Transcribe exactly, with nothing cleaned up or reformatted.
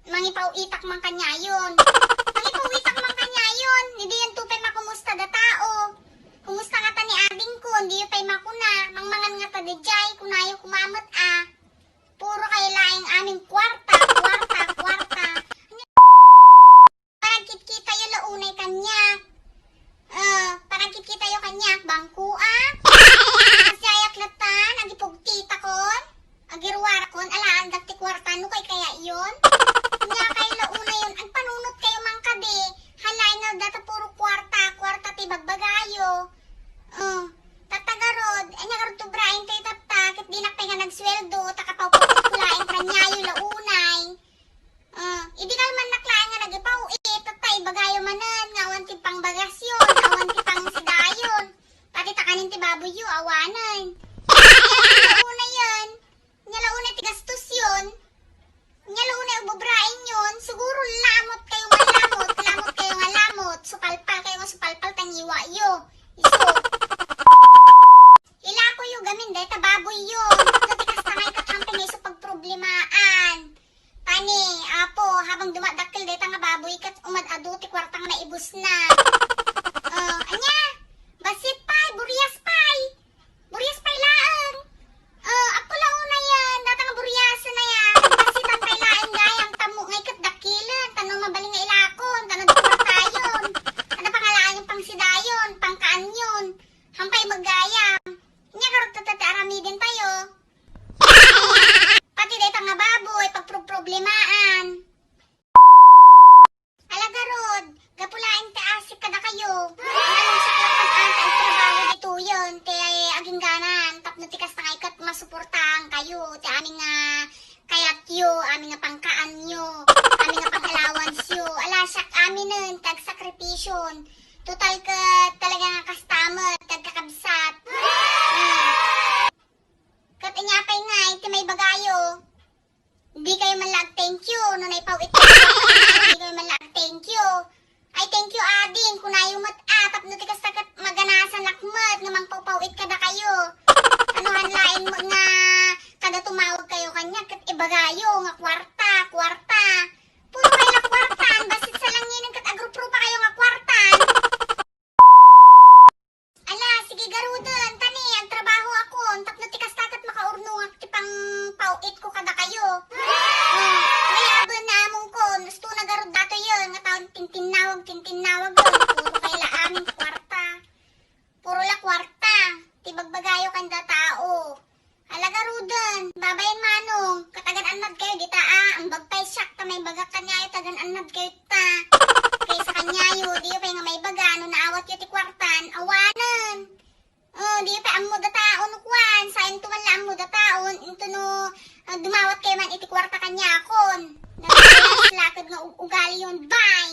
Mangipaw-itak man kaniayon. Mangipaw-itak man kaniayon. Diyo pay makumustada tao. Kumusta ngata ni adingko? Diyo pay makuna. Mangmangan ngata daydiay. Kunayo koma met a. Puro kayo laeng amin kuarta, kuarta, kuarta. Paragkitkitayo la unay kaniak. Ah, paragkitkitayo kaniak, bangko a. Kasiayak latan, agipugtitakon. Agiruarakon, alaandak ti kuarta, no kaykayayon. Nia kayo la unayon, agpanunot kayo man kadi. Hala, inalda ta puro kuarta, kuarta ti bagbagayo. Ah, tatta garud, ania garud ti ubraen tayo tatta, ket dinak pay nga nagsueldo, ta kapawpawko laeng kaniayo la unay. Ah, idi kalmannak laeng nga nagipaw-it, tatta ibagayo manen nga awan ti pangbagasyon, awan ti pangsidayon. Pati takanin ti baboyyo, awanen. Nia la unayen, nia la unay ti gastosyon, nia la unay ububraenyon, siguro lamot kayo nga lamot, lamot kayo nga lamot, supalpal kayo nga supalpal, ta ngiwayo. Isu. Ilakoyo gamin dayta baboyyo. No ti kasta nga ikakampi nga isu pagproblemaan. Pani, Apo, habang dumadakkel dayta nga baboy ket umad-adu ti kuarta nga naibusna. Oh, ania? Bassit pay, burias pay. Burias pay laeng. Oh, Apo la unayen, dayta nga buriasen a yan. Bassitan pay laeng gayam, tammo nga iket dakkilen, ta no mabalin nga ilakon, ta no di kuartayon. Adda pay nga laeng pangsidayon, pangkaanyon. Hampay met gayam. Ania garud tatta ti aramiden tayo. Pati dayta nga baboy, pagproblemaan. Ala garud, gapu laeng ti asik kadakayo. Nalungsot laeng ata agtrabaho ditoyen, ti agingganan, tapno ti kasta nga iket masuportahan kayo, ti amin nga kayatyo, amin nga pangkaanyo, amin nga pang-allowanceyo. Ala, siak aminen, ti agsakripisyon. Total ket talaga nga kasta met, ti agkakabsat. Hmm. Ket ania pay ngay ti maibagayo? Di kayo man la ag-thank you no naipaw-it kayo. Di kayo man la ag-thank you. Ay, thank you, ading. Kunayo met a, tapno ti kasta ket maganasanak met nga mangpawpaw-it kadakayo. Ano han laeng met nga kada tumawag kayo kaniak ket ibagayo nga kuarta, kuarta. Puro kayo la kuartan, bassit salanginen ket agruprupa kayo nga kuartan. Ala, sige garuden, tani, agtrabaho akon, tapno ti kasta ket makaurnongak ti pangpaw-itko kadakayo. Hmm, mayabon nga amongko, no istona garud datoyen, nga taon tintinnawag, tintinnawag, puro kayo la amin kuarta. Puro la kuarta, ti bagbagayo kanda tao. Ala garuden, babaen manong, ket agan-annad kayo dita a, ambag pay siak ta maibagak kaniayo ta agan-annad kayo ta. Kaysa kaniayo, diyo pay nga maibaga, no naawatyo ti kuartan, awanen. Oh, diyo pay ammo da tao no kuan, saento man la ammo da tao, into no, ah, dumawat kayo man iti kuarta kaniakon. Nagkakilakad nga ug-, ugaliyon, bay!